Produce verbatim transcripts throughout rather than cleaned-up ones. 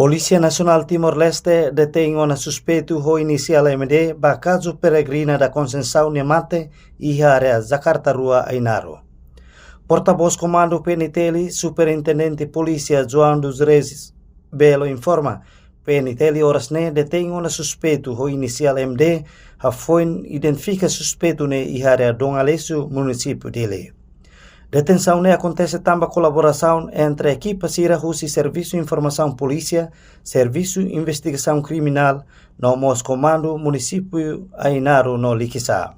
Polísia Nasionál Timor-Leste detein ona suspeitu ho inisiál M D ba kazu Peregrina da Conceição nia mate iha área Jakarta Rua, Ainaro. Portavós Komandu P N T L, Superintendente Polísia João dos Reis Belo informa, P N T L oras ne'e detein ona suspeitu ho inisiál M D, hafoin identifika suspeitu ne'e iha área Dom Aleixo, munisípiu Dili. Detensaun ne'e akontese tanba kolaborasaun entre ekipa sira husi Servisu Informasaun Polísia, Servisu Investigasaun Kriminál, no mós Komandu Munisípiu Ainaro no Likisá.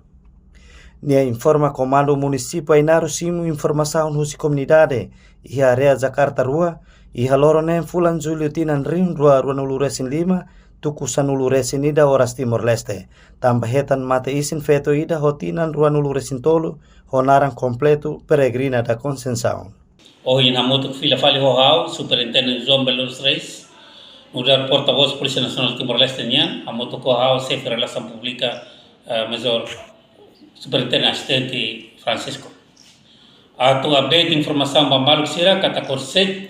Nia informa Komandu Munisípiu Ainaro simu informasaun husi komunidade iha área Jakarta Rua, iha loron neen fulan Jullu tinan rihun rua ruanulu resin lima, tuku sanulu resin ida oras Timor-Leste, tanba hetan mate isin feto ida ho tinan ruanulu resin tolu, ho naran kompletu Peregrina da Conceição. Ohin hamutuk fila fali ho ha'u, Superintendente João Belo dos Reis, nu'udar Portavós Polísia Nasionál Timor-Leste nian, hamutuk ho ha'u, Xefe Relasaun Públika, eh, Major Superintendente Asistente Francisco. Atu update informasaun ba maluk sira katak orsida,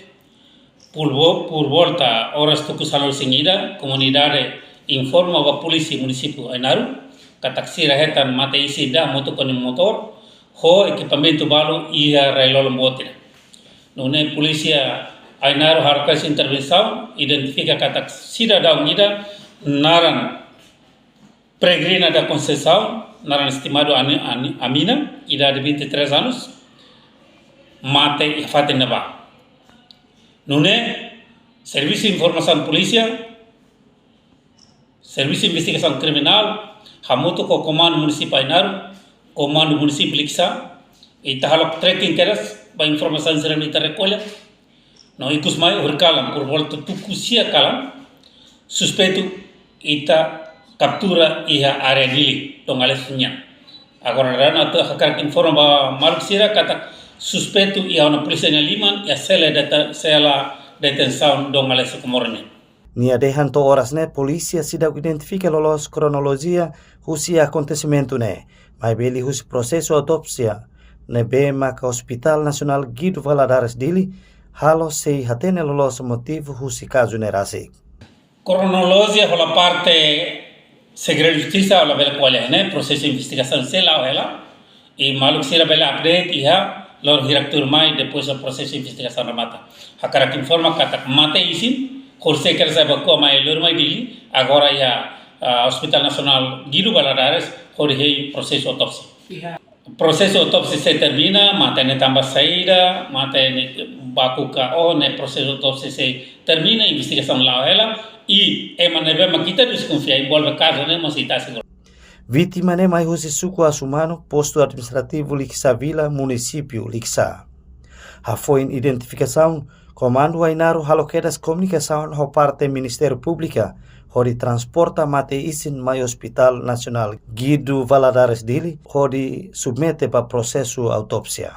por vo-, por volta oras tuku sanulu resin ida, komunidade informa ba polísia munisípiu Ainaro, katak sira hetan mate isin ida hamutuk ho nia motór, ho ekipamentu balu iha rai-lolon boot ida. Nune'e polísia Ainaro halo kedas intervensaun, identifika katak sidadaun ida naran Peregrina da Conceição, naran estimadu Ani-, Ani-, Amina, idade vinte e três anos, mate iha fatin ne'ebá. Nune'e, Servisu Informasaun Polísia, Servisu Investigasaun Kriminál, hamutuk ho Komandu Munisípiu Ainaro, Komandu Munisípiu Likisá, ita halo tracking kedas ba informasaun sira ne'ebé ita rekolla. No ikus mai, ohin kalan, por volta tuku sia kalan, suspeitu ita kaptura iha área Dili, Dom Aleixo nian. Agora daudaun atu hakarak informa ba maluk sira katak suspeitu iha ona polísia nia liman, iha sela deta-, sela detensaun Dom Aleixo Comoro nian. Nia dehan to'o oras ne'e polísia seidauk identifika loloos kronolojia husi akontesimentu ne'e, maibé liuhusi prosesu autópsia ne'ebé maka Hospital Nasionál Guido Valadares Dili halo, sei hatene loloos motivu husi kazu ne'e rasik. Kronolojia hola parte Segredu Justisa, labele ko'alia ne'e, prosesu investigasaun sei la'o hela. I maluk sira bele update iha loron hirak tuirmai, depois prosesu investigasaun remata. Hakarak informa katak mate isin, horisehik kedas evakua mai loron mai Dili, agora iha, ah, Hospital Nasionál Guido Valadares, hodi hein prosesu autópsia. Iha. Prosesu autópsia sei termina, mate ne'e tanba saida, mate ne'e baku ka, oh, ne'e prosesu autópsia sei termina, investigasaun la'o hela, i ema ne'ebé mak ita deskonfia envolve kazu ne'e mós ita asegura. Vítima ne'e mai husi suku Asumanu, Postu Administrativu Likisá Vila, Munisípiu Likisá. Hafoin identifikasaun, Komandu Ainaro halo kedas komunikasaun ho parte Ministériu Públiku, hodi transporta mate isin mai Hospital Nasionál Guido Valadares Dili, hodi submete ba prosesu autópsia.